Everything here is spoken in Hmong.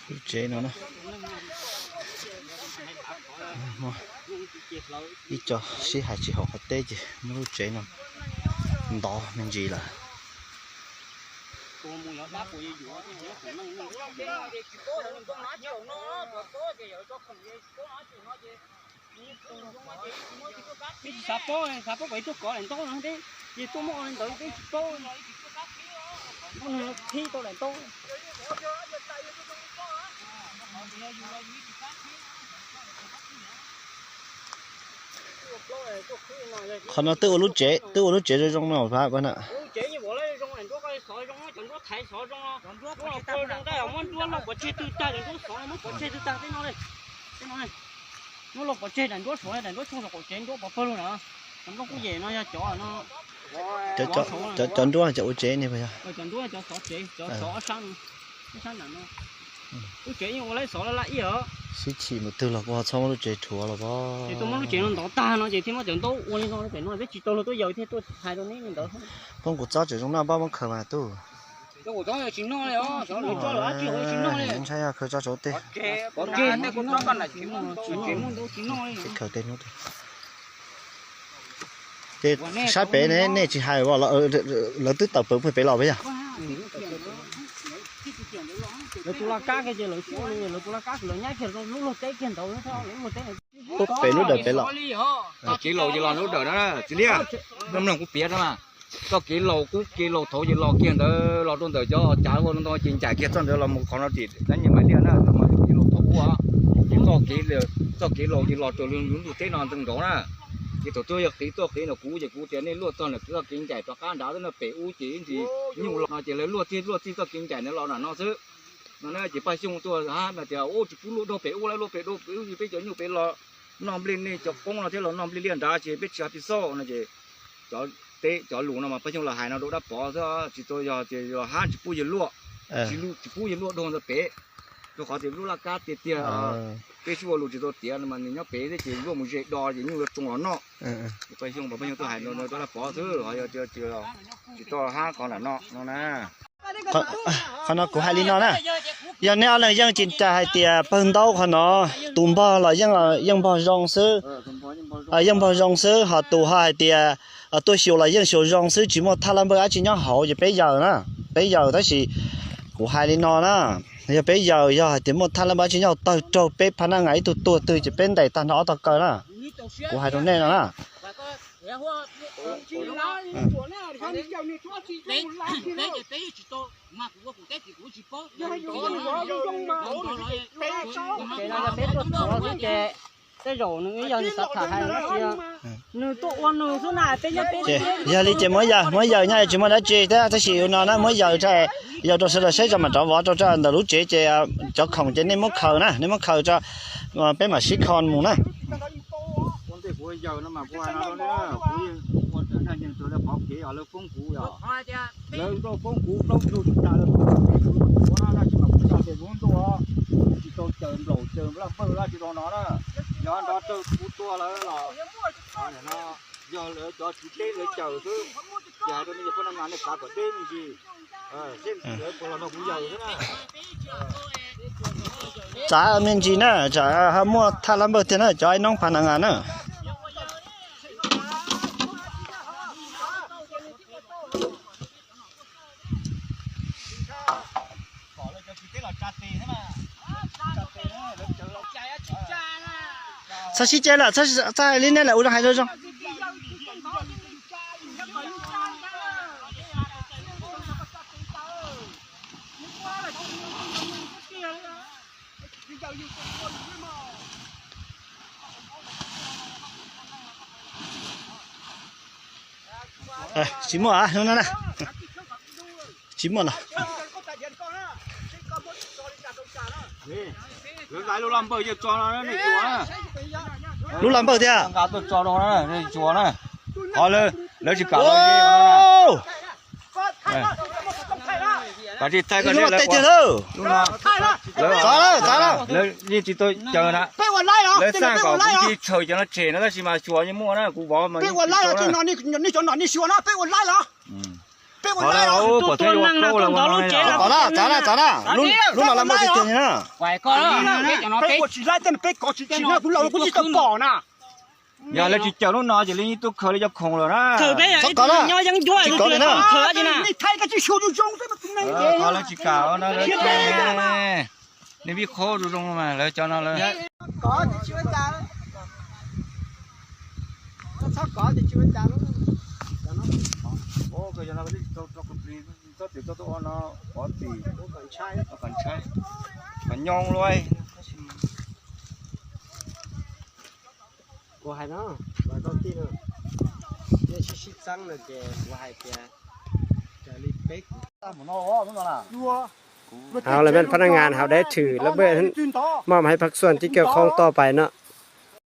Lub tsev no na, muaj ib co sib hais tsis haum qhov teb ces muab lub tsev no ntov me ntsis lawm. Xav paub, xav paub kom ib tug kov daim ntaub no thiab, ces tuaj muab ua li ntawd peb tsis paub. Muab nws qhib tau daim ntaub. Qhov no twb ua lub tsev, twb ua lub tsev zoo zoo no pab na. Muab los pov tseg twg tag, muab los pov tseg daim nruab saud, daim nruab tshooj saum qaum tsev nruab pov pawg lug na. Cov nruab kuj yem no yog cov no. Cov nruab cov ua tsev ne puas yog? Cov nruab cov xov tsev, cov xov ob sab no, ob sab nram no. Lub tsev yeej ua lawm xov laj laj ib os. Sib chim mus twg los kuj ho txhob muab lub tsev rhuav los pob. Ces tuaj muab lub tsev no ntov tag no ces thiaj muab cov ntaub ua li no pem no peb tsis tau luag tuaj yaws thiaj tuaj hais rau neb li ntawd. Poob kuv txob tseem zoo noj pab muab khaws mas tub. Tsis noj li os, ntshai yog khaws tso saum tej. Tsis noj li. Khaws tej hnub twg. Ces sab pem ne nej tsis hais, lawv twb tawm pem pem los peb yog. Lawv tus laj kab kiag ces lawv xyuaj li, lawv tus laj kab lawv nyab kiag lub luag teb kiag ntawd, lub luag teb. Pem lub dawm pem los. Txoj kev laus ces los lub dawm na, txiv liab, mloog kuv piav na. Txoj kev laus kub kev laus thaud ces los kiag ntawd los rau ntawm cov cav ua no ntau ces ncaim kiag txoj ntawd los mus qhov no tim dab nyuag Maiv Liaj na, no mas kev laus thaud ub. Ces txoj kev, txoj kev laus ces los raws lub ntug teb no ntawd nraud na. Ces thaum twg yog qiv tuaj qiv ntawm kuv ces kuv tias nej luaj txog ntawm txoj kev ncaim rov qab nrad xwb no, pem ub ces ib ntsis nyuj los no ces lawv luaj txij luaj txij txoj kev ncaim ntawd los nram no xwb. No na ces Paj Xyooj tuaj hab no tias ub tsis pub luaj dua pem ub, lawv luaj pem dua pem ub ces peb cov nyuj pem los noj nplej nej cov qoob no thiab los noj nplej liaj nrad ces peb tsis hais pis xoj no ces cov teb cov lus no mas Paj Xyooj los hais no rau dab Pov xwb, tsis tau yog tias yog hab tsis pub yawg luaj, tsis pub yawg luaj dua ntawd pem. Rau qhov tias lub laj kab tiag tiag peb sib ua lus tsis tau tiav no mas nws nyob pem thiab ces luaj mus ze do ces nyuj yuav tsoo los noj. Paj Xyooj, Paj Xyooj tuaj hais no rau dab Pov xwb, ho yog tias tsis tau hab qhov nram no no na. Qhov no kuv hais li no na, yog neb ob leeg yeej tsis tas hais tias pawg ntaub qhov no, tus npog los yeej npog zoo xwb, yeej npog zoo xwb, ho tus ho hais tias tuaj xyuas los yeej xyuas zoo xwb, tsis muaj thaj laj npawj dab tsi nyob hauv ces peb yaws na, peb yaws tab sis kuv hais li no na, yog peb yaws yog hais tias muaj thaj laj npawj dab tsi nyob hauv tawg raug peb phab nab ngas ib tug tuag twg ces peb ntes tag nrho ob tog kaw na. Kuv hais rau nej no na. Ces no yog peb tuaj txog xwb ces tej zaum nws yog nws xav tham hais dab tsi, nws tuaj ua nws xwb na, peb nyob peb. Yog li ces muab yaws, muab yaws nyob tsis muaj dab tsi thiab, tab sis no na muab yaws, yaws rau sawv daws saib tso mam rov vov rau ntawm lub tsev ces cov khoom ces nej muab khaws na, nej muab khaws tso, peb mam sib kho mus na. Ua ntej kuv yaws no mas kuv hais no rau nej, kuv yeej ua ntawm naj yeej rau lawv qhov kev os, lawv foob kuv yog, lawv tuaj foob kuv plaub ntug tsis tas lawv foob kuv na, tab sis mas kuv tso tes lub ntuj, tsis tau caws nplaum caws laj npawj dab tsi rau no na. Yog nrov rau kuv tua lawv los, no yog lawv cov tswv teb lawv caws xwb. Ces hais rau nej cov pab nab ngas nej kav kom deb me ntsis, seb lawv puas los nrog kuv yaws xwb na. Txav me ntsis na, tsam ho muaj thaj laj npawj tiag na cov ib noob pab nab ngas na. Txhob sib ceg lawm, txhob hais li nej lawm, ua zoo hais zoo zoo. Tsis muaj hnub no na, tsis muaj no. Lub laj npawj thiab. Qhov lawv tsis kam los Txav lawm, txav lawm. Lawv yeej tsis tau caw na. Lawv xaj kom kuv cia tshaw cov no tseg no tab sis mas xyuas yeej muaj na, kuv vov mas yeej tsis tau na. Peb ua lawm, pom thiab yuav ua lawm ua no. Txav na, txav na, lub no lawv muaj tiag tiag li na. Peb ua tsis laib tej no peb kov tsis tsim na, kuv los kuv tsis tau pom na. Yog lawv tsis cawm lub no ces lawv yeej tuaj khaws li cov khoom lawm na. Tsis kov li na. Khaws li na. Khaws lawv tsis kam no. Nej vij qhob zoo zoo mas lawv cov no lawm. Txhob tim txhob tuaj ua no, pov txim, kom ntshai, kom nyo luaj. Kuv hais no, koj tij, nej sib sib txeeb no ces kuv hais tias raws li peb kuv. Hauv lawv peb phab naj ngas hauv deb thwm lawv peb maj mam hais phaj xuam tib kaug qhoob toj pais no.